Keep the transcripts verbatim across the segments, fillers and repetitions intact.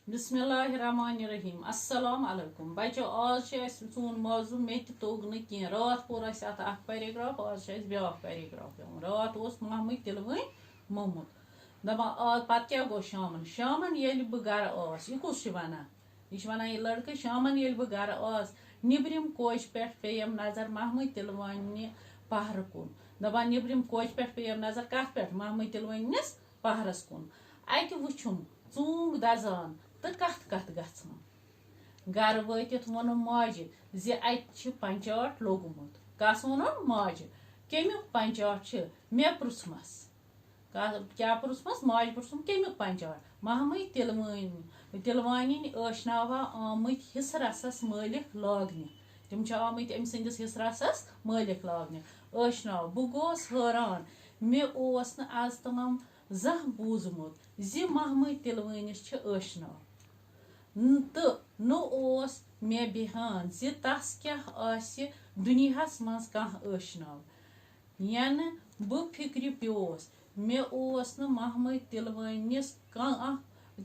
بسم اللہ الرحمن الرحیم۔ السلام علیکم بچو، آز چھِ اَسہِ سون موضوع مےٚ تہِ توٚگ نہٕ کینٛہہ۔ راتھ پوٚر اَسہِ اَتھ اَکھ paragraph، آز چھُ اَسہِ بیٛاکھ paragraph پٮ۪وان۔ راتھ اوس محمٕدۍ تِلوٕنۍ موٚمُت۔ دَپان، آز پَتہٕ کیٛاہ گوٚو شامَن؟ شامَن ییٚلہِ بہٕ گَرٕ آس، یہِ کُس چھُ وَنان؟ یہِ چھُ وَنان، یہِ لٔڑکہٕ، شامَن ییٚلہِ بہٕ گَرٕ آس، نیٚبرِم کوچہِ پٮ۪ٹھ پیٚیَم نظر محمٕدۍ تِلوٕنہِ پَہرٕ کُن۔ دَپان، نیٚبرِم کوچہِ پٮ۪ٹھ پیٚیَم نظر کَتھ پٮ۪ٹھ؟ محمٕدۍ تِلوٕنِس پَہرَس کُن۔ اَتہِ وُچھُم ژوٗنٛگ دَزان تہٕ کَتھ کَتھ گژھان۔ گَرٕ وٲتِتھ ووٚنُم ماجہِ زِ اَتہِ چھِ پنچاٹ لوٚگمُت۔ کَس ووٚنُم؟ ماجہِ۔ کَمیُک پنچاٹ چھِ؟ مےٚ پرُژھمَس۔ کا-، کیٛاہ پرُژھمَس؟ ماجہِ پرُژھُم، کَمیُک پنچاٹ؟ محمٕدۍ تِلوٲنۍ، تِلوانِنۍ ٲشناوہا آمٕتۍ حِصہٕ رَسَس مٲلِک لاگنہِ۔ تِم چھِ آمٕتۍ أمۍ سٕنٛدِس حِصہٕ رَسَس مٲلِک لاگنہِ۔ ٲشناو۔ بہٕ گوس حٲران، مےٚ اوس نہٕ از تام زانٛہہ بوٗزمُت زِ محمٕدۍ تِلوٲنِس چھِ ٲشناو۔ ن-، تہٕ نہٕ اوس مےٚ بیہان زِ تس کیٛاہ آسہِ دُنیاہس منٛز کانٛہہ ٲشناو۔ ینہٕ بہٕ فِکرِ پیوس، مےٚ اوس نہٕ محمٕدۍ تِلوٲنِس کانٛہہ،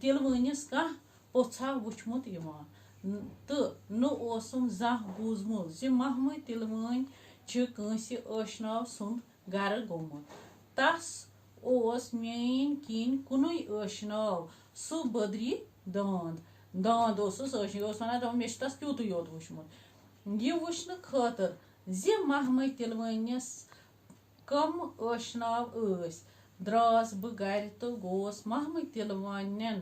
تِلوٲنِس کانٛہہ پوٚژھا وُچھمُت یِوان، ن-، تہٕ نہٕ اوسُم زانٛہہ بوٗزمُت زِ محمٕدۍ تِلوٲنۍ چھِ کٲنٛسہِ ٲشناو سُنٛد گرٕ گوٚمُت۔ تس اوس میٲنۍ کِنۍ کُنُے ٲشناو، سُہ بدری داند۔ داند اوسُس ٲشناو، یہِ اوس ونان، دپان، مےٚ چھُ تس تیُتُے یوت وُچھمُت۔ یہِ وُچھنہٕ خٲطرٕ زِ محمٕدۍ تِلوٲنِس کم ٲشناو ٲسۍ، درٛاس بہٕ گرِ تہٕ گوس محمٕدۍ تِلوانٮ۪ن،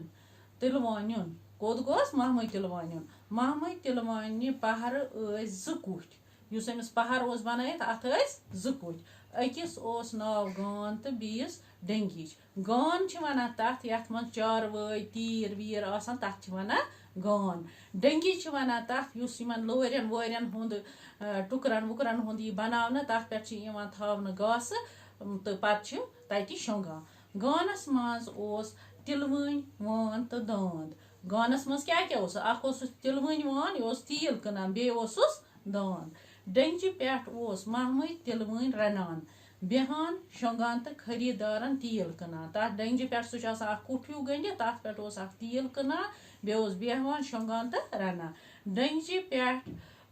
تِلوانیُن۔ کوٚت گوس؟ محمٕدۍ تِلوانیُن۔ محمٕدۍ تِلوانہِ پہرٕ ٲسۍ زٕ کُٹھۍ۔ یُس أمِس پہر اوس بنٲیِتھ، اتھ ٲسۍ زٕ کُٹھۍ۔ أکِس اوس ناو گان تہٕ بیٚیِس ڈنگیچ۔ گان چھِ ونان تتھ، یتھ منٛز چاروٲے، تیٖر ویٖر آسان، تتھ چھِ ونان گان۔ ڈنگی چھِ ونان تتھ، یُس یِمن لورٮ۪ن وورٮ۪ن ہُنٛد، آ، ٹُکرن وُکرن ہُنٛد یہِ بناونہٕ، تتھ پٮ۪ٹھ چھِ یِوان تھاونہٕ گاسہٕ، م، تہٕ پتہٕ چھِ تتہِ شۄنٛگان۔ گانس منٛز اوس تِلوٕنۍ وان تہٕ داند۔ گانس منٛز کیٛاہ کیٛاہ اوس؟ اکھ اوسُس تِلوٕنۍ وان، یہِ اوس تیٖل کٕنان، بیٚیہِ اوسُس داند۔ ڈنگجہِ پٮ۪ٹھ اوس محمٕدۍ تِلوٕنۍ رنان، بیہان، شۄنٛگان تہٕ خریٖدارن تیٖل کٕنان۔ تتھ ڈنگجہِ پٮ۪ٹھ، سُہ چھُ آسان اکھ کُٹھ ہیوٗ گٔنڈِتھ، تتھ پٮ۪ٹھ اوس اکھ تیٖل کٕنان، بیٚیہِ اوس بیہوان، شۄنٛگان تہٕ رنان۔ ڈنگجہِ پٮ۪ٹھ،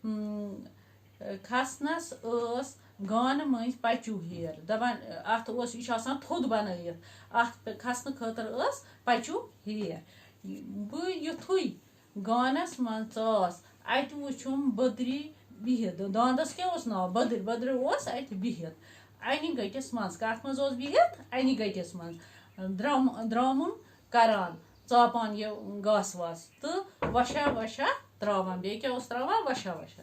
م، کھسنس ٲس گانہٕ مٔنٛزۍ پچوٗ ہیر۔ دپان، اتھ اوس، یہِ چھُ آسان تھوٚد بنٲیِتھ، اتھ پٮ۪ٹھ کھسنہٕ خٲطرٕ ٲس پچوٗ ہیر۔ بہٕ یُتھُے گانس منٛز ژاس، اتہِ وُچھُم بدری بِہِتھ۔ داندس کیٛاہ اوس ناو؟ بدٕرۍ۔ بدٕرۍ اوس اتہِ بِہِتھ انہِ گٔٹِس منٛز۔ کتھ منٛز اوس بِہِتھ؟ انہِ گٔٹِس منٛز۔ درام-، درامُن کران، ژاپان یہِ گاسہٕ واسہٕ تہٕ وشا وشا تراوان۔ بیٚیہِ کیٛاہ اوس تراوان؟ وشا وشا۔